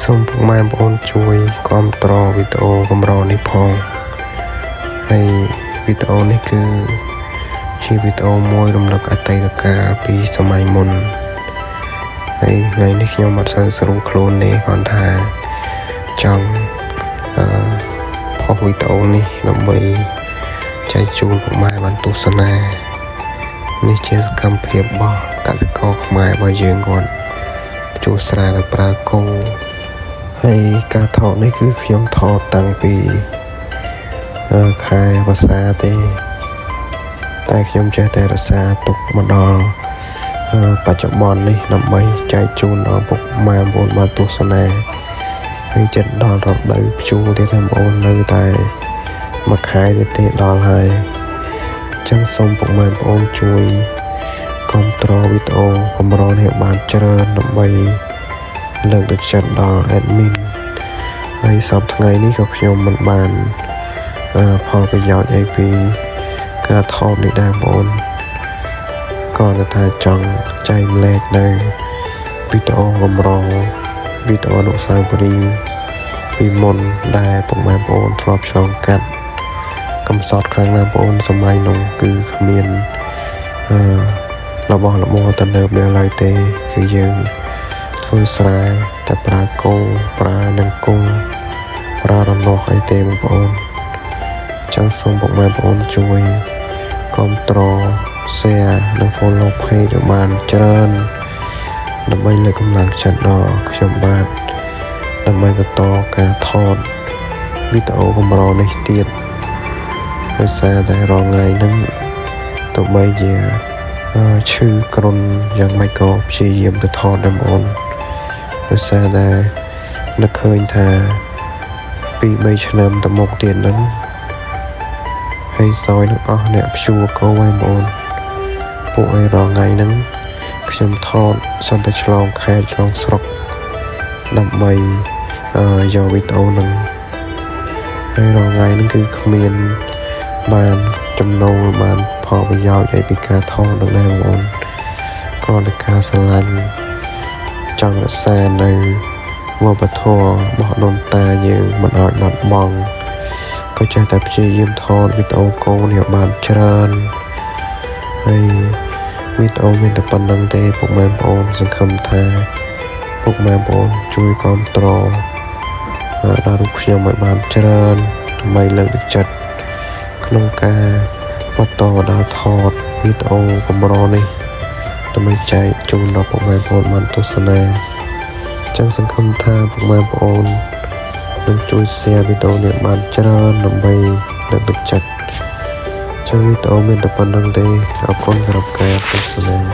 សូមពុកម៉ែបងប្អូនជួយគាំទ្រវីដេអូកម្រនេះផងហើយវីដេអូនេះគឺជាវីដេអូមួយរំលឹកអតីតកាលពីសម័យមុនហើយថ្ងៃនេះខ្ញុំអត់សូវស្រួលខ្លួនទេគ្រាន់ថាចង់អឺផុសវីដេអូនេះដើម្បីចែកជូនពុកម៉ែបានទស្សនានេះជាសកម្មភាពរបស់កសិករខ្មែររបស់យើងគាត់ភ្ជួរស្រែដោយប្រើគោហើយការថតនេះគឺខ្ញុំថតតាំងពីខែវស្សាទេ តែខ្ញុំចេះតែរក្សាទុកមកដល់បច្ចុប្បន្ននេះដើម្បីចែកជូនដល់ពុកម៉ែបងប្អូនបានទស្សនាហើយចិត្តដល់រដូវភ្ជួរទៀតបងប្អូននៅតែមួយខែទៀតទេដល់ហើយអញ្ចឹងសូមពុកម៉ែបងប្អូនជួយគាំទ្រវីដេអូកម្រនេះឲ្យបានច្រើនដើម្បីលើកទឹកចិត្តដល់ admin ហើយសប្តាហ៍ថ្ងៃនេះក៏ខ្ញុំមិនបានផលប្រយោជន៍អីពីការថតនេះដែរបងប្អូនគ្រាន់តែថាចង់ចែករំលែកនៅវីដេអូកម្រវីដេអូអនុស្សាវរីយ៍ពីមុនដែលពុកម៉ែបងប្អូនធ្លាប់ឆ្លងកាត់កំសត់ខ្លាំងណាស់បងប្អូនសម័យនោះគឺគ្មានអឺរបស់របរទំនើបនៅឡើយទេគឺយើងធ្វើស្រែតែប្រើគោប្រើនឹងគោប្រើរនាស់អីទេបងប្អូនចឹងសូមពុកម៉ែបងប្អូនជួយគាំទ្រ share និង follow page ឲ្យបានច្រើនដើម្បីលើកកម្លាំងចិត្តដល់ខ្ញុំបាទដើម្បីបន្តការថតវីដេអូកម្រនេះទៀតដោយសារតែរាល់ថ្ងៃហ្នឹងទោះបីជាឈឺគ្រុនយ៉ាងម៉េចក៏ព្យាយាមទៅថតដែរបងប្អូនដោយសារតែនឹកឃើញថា2 3ឆ្នាំទៅមុខទៀតហ្នឹងហើយសោយនឹងអស់អ្នកភ្ជួរគោហើយបងប្អូនពួកអីរាល់ថ្ងៃហ្នឹងខ្ញុំថតសន្តែឆ្លងខេត្តឆ្លងស្រុកដើម្បីយកវីដេអូហ្នឹងហើយរាល់ថ្ងៃហ្នឹងគឺគ្មានបានចំណូលបានផលប្រយោជន៍អីពីការថតនោះដែរបងប្អូនគ្រាន់តែការស្រឡាញ់ចង់រក្សានៅវប្បធម៌របស់ដូនតាយើងមិនឲ្យបាត់បង់ក៏ចេះតែព្យាយាមថតវីដេអូកូននេះឲ្យបានច្រើនហើយវីដេអូមានតែប៉ុណ្ណឹងទេពុកម៉ែបងប្អូនសង្ឃឹមថាពុកម៉ែបងប្អូនជួយគាំទ្រដល់រូបខ្ញុំឲ្យបានច្រើនដើម្បីលើកទឹកចិត្តក្នុងការបន្តដល់ថតវីដេអូកម្រនេះដើម្បីចែកជូនដល់ពុកម៉ែបងប្អូនបានទស្សនាចឹងសង្ឃឹមថាពុកម៉ែបងប្អូននឹងជួយ share វីដេអូនេះបានច្រើនដើម្បីលើកទឹកចិត្តចឹងវីដេអូមានតែប៉ុណ្ណឹងទេអរគុណសម្រាប់ការទស្សនា។